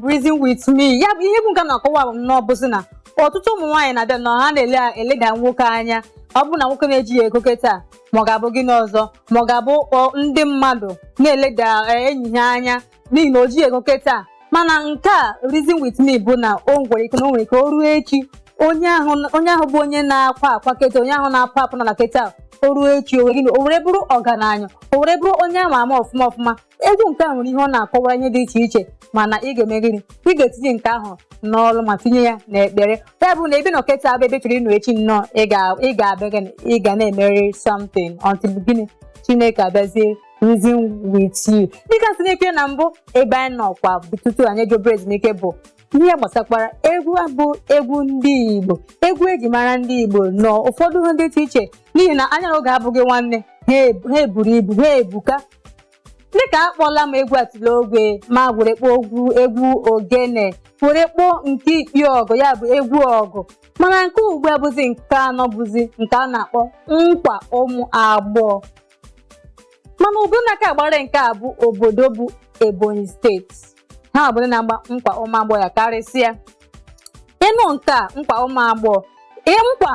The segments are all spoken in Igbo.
Reason with Me. Ya bụ ihe bụ nke a na-akọwa bụ nnọọ bụsị na ọtụtụ ụmụ nwaanyị na-abịa nọ ha na-ele eleda nwoke anya. Ọ bụrụ na nwoke na-eji ya ego kịta, ma ọ ga-abụ gịnị ọzọ, ma ọ ga-abụ ndị mmadụ na-eleda enyi ha anya n'ihi na o jighị ego kịta. Mana nke a, Reason with Me, bụ na o nwere ike na o nwere ike o ruo echi, onye ahụ bụ onye na-akwa akwa kịta, onye ahụ na-apụ apụ na kịta, o ruo echi, o were gịnị, o were bụrụ ọgaranya, o were bụrụ onye ama ama ọfụma ọfụma. Egwu nke a nwere ihe ọ na-akọwara, ihe dị iche iche. Mana ị ga-eme gịnị? Ị ga-etinye nke ahụ n'ọrụ ma tinye ya n'ekpere. Ya bụ na ebe nọ kịta bụ ebe chọrọ ịnọ echi nnọọ, ị ga-abịa gịnị, ị ga na-emeri something until gịnị, Chineke abịazie reason with you. Dịka si na-ekwe na mbụ, ebe anyị nọkwa tutu anyị eje obere ezumike bụ ihe gbasakwara egwu bụ egwu ndị Igbo, egwu eji mara ndị Igbo nọ ụfọdụ ihe dị iche iche, n'ihi na anya n'oge abụghị nwanne ha, eburu ibu ha ebuka. Dịka akpọla m egwu Atilogwe, ma were kpọọ egwu ogene, were kpọọ nke ikpi ọgụ, ya bụ egwu ọgụ. Mana nke ugbu a bụzi nke anọ, bụzi nke a na-akpọ nkwa ụmụ agbọghọ. Mana obodo na-aka agbara nke a bụ obodo bụ Ebonyi Steeti. Ha bụ ndị na-agba nkwa ụmụ agbọghọ ya karịsịa. Ịnụ nke a, nkwa ụmụ agbọghọ, ihe nkwa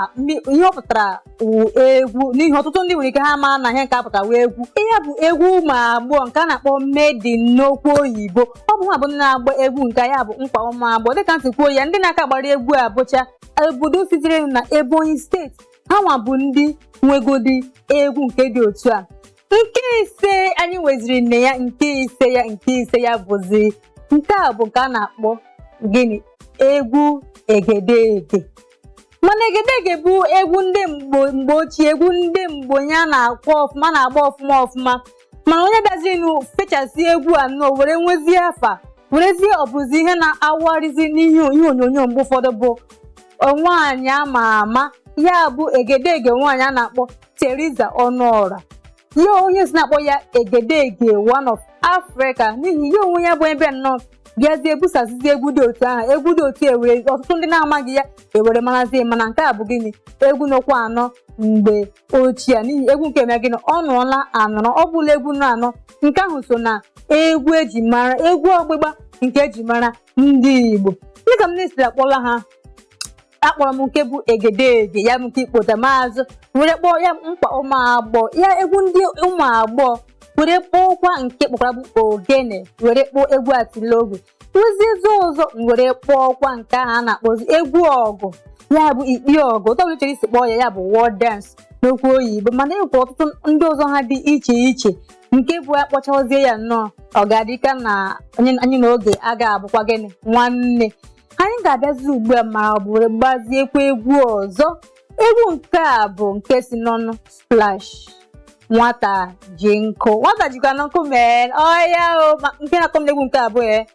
ihe ọ pụtara wụ egwu, n'ihi ọtụtụ ndị nwere ike ha maa na ihe nke a pụtara wụ egwu. Ihe bụ egwu ụmụ agbọghọ nke a na-akpọ maiden n'okwu oyibo. Ọ bụ ha bụ ndị na-agba egwu nke ya bụ nkwa ụmụ agbọghọ. Dịka ntị kwuo ya, ndị na-aka agbara egwu a bụcha obodo sitere na Ebonyi Steeti. Ha nwa bụ ndị nwegodi egwu nke dị otu a. Nke ise anyị nweziri nne ya, nke ise ya bụzi nke a bụ nke a na-akpọ gịnị? Egwu egedege. Mana egedege bụ egwu ndị mgbe ochie, egwu ndị mgbe onye a na-akpọ ọfụma, na-agba ọfụma ọfụma. Mana onye bịazirinụ fechasị egwu a nnọọ were nwezie afa, werezie ọ bụzi ihe na-awagharịzi n'ihe ihe onyonyo mgbe ụfọdụ, bụ nwaanyị ama ama, ya bụ egedege nwaanyị a na-akpọ Teresa Ọnụọra. Ya onye si na-akpọ ya Egedege one of Africa, n'ihi ya onwe ya bụ ebe nnọọ bịazie busasizie egwu dị otu ahụ. Egwu dị otu ewere ọtụtụ ndị na-amaghị ya ewere marazie. Mana nke a bụ gịnị? Egwu nọkwa anọ mgbe ochie a, n'ihi egwu nke eme gịnị, ọ nọọla anọrọ, ọ bụla egwu nọ anọ. Nke ahụ so na egwu eji mara, egwu ọgbịgba nke eji mara ndị Igbo. Dịka m na-esiri akpọla ha, akpọrọ m nke bụ egedege, ya bụ nke ikpota maazụ, were kpọọ ya mkpa ụmụ agbọghọ, ya egwu ndị ụmụ agbọghọ, were kpọọkwa nke kpọkwara bụ ogene, were kpọọ egwu Atilogwu, wezie ọzọ, were kpọọkwa nke ahụ a na-akpọzi egwu ọgụ, ya bụ ikpi ọgụ, otu ọbụla chọrọ isi kpọọ ya, ya bụ war dance n'okwu oyibo. Mana enwekwa ọtụtụ ndị ọzọ ha dị iche iche nke bụ akpọchazie ya nnọọ, ọ ga-adị ka na anyị na oge aga abụkwa gịnị nwanne. Anyị ga-abịazi ugbu a ma ọ bụ were gbaziekwa egwu ọzọ. Egwu nke a bụ nke si n'ọnụ Splash, Nwata Ji Nkụ. Nwata jikwa na nkụ mee ọya o. Nke na-atọ m n'egwu nke abụọ ya,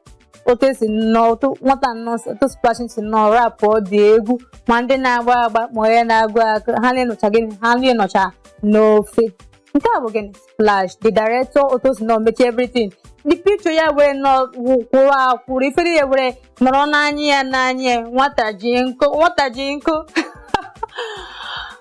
otu esi nnọọ, otu nwata nnọọ, otu Splash si nnọọ rapụ, ọ dị egwu. Ma ndị na-agba agba, ma onye na-agụ agụ, ha na-enọcha gịnị, ha na-enọcha n'ofe. Nke a bụ gịnị? Splash the director, otu o si nọọ mechie everything, the picture ya were nọ kwụrụ akwụrụ, ifere ya were nọrọ n'anya ya, n'anya ya. Nwata ji nkụ, nwata ji nkụ.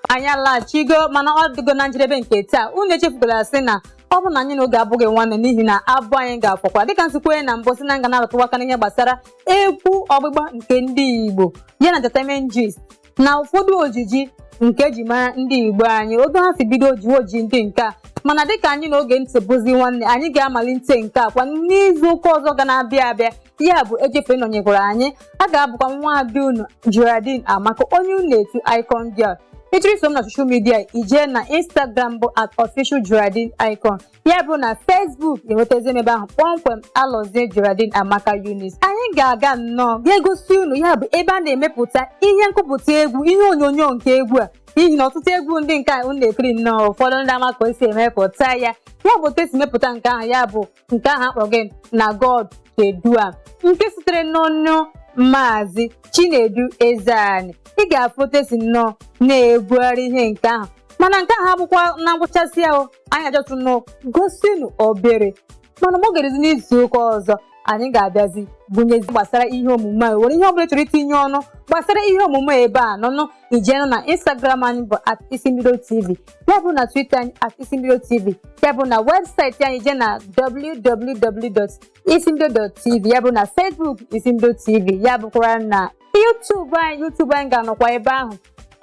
Anyị alaghachigo, mana ọ dịgo na njedebe nke taa. Unu echefukwala sị na ọ bụ na anyị na oge abụghị nwanne, n'ihi na abụ anyị ga-afọkwa. Dịka nsikwenye na mbụ, si na nga na-arụtụwa aka n'ihe gbasara egwu ọgbịgba nke ndị Igbo, ya na entertainment gist na ụfọdụ ojiji nke eji mara ndị Igbo anyị, otu ha si bido jiwe oji ndị nke a. Mana dịka anyị na oge ntị bụzi nwanne, anyị ga-amalite nke a kwa n'izu ụka ọzọ ga na-abịa abịa. Ya bụ echefu ịnọnyekwara anyị. A ga-abụkwa nwa ada unu, Geraldine Amaka, onye unu na-etu Icon Girl. Ịchọrọ iso m na social media, ijee na Instagram bụ @officialGeraldine Icon, ya bụ na Facebook enwetazi m ebe ahụ kpọmkwem, Alọzie Geraldine Amaka Eunice. Anyị ga-aga nnọọ ga-egosi unu ya bụ ebe a na-emepụta ihe nkụpụta egwu, ihe onyonyo nke egwu a, n'ihi na ọtụtụ egwu ndị nke a unu na-ekiri nnọọ, ụfọdụ ndị ama ka o si emepụta ya. Ya bụ otu esi mepụta nke ahụ, ya bụ nke ahụ akpọrọ gị na God Kedua, nke sitere n'ọnụ Maazị Chinedu Ezeani. Ị ga-afụ otu esi nnọọ na-ebugharị ihe nke ahụ. Mana nke ahụ abụkwa na ngwụchasị ahụ anyị ajọtụ nnọọ gosinu obere, mana m ogerezi n'izu ụka ọzọ. Anyị ga-abịazi gụnyezi gbasara ihe omume a. Were ihe ọbụla ị chọrọ itinye ọnụ gbasara ihe omume a ebe a nọnụ, ijenụ na Instagram anyị bụ @IsimbidoTV, ya bụ na Twitter anyị @IsimbidoTV, ya bụ na webụsaịtị anyị, jee na www.isimbido.tv, ya bụ na Facebook Isimbido TV, ya bụkwara na YouTube anyị. YouTube anyị ga-anọkwa ebe ahụ,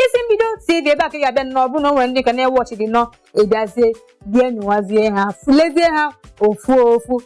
Isi Mbido TV. Ebe a ka ị ga-abịa nnọọ, bụ na o nwere ndị ka na-ewọchị gị nọ, ịbịazie bịa nyụwazie ha, lezie ha ofu ofu.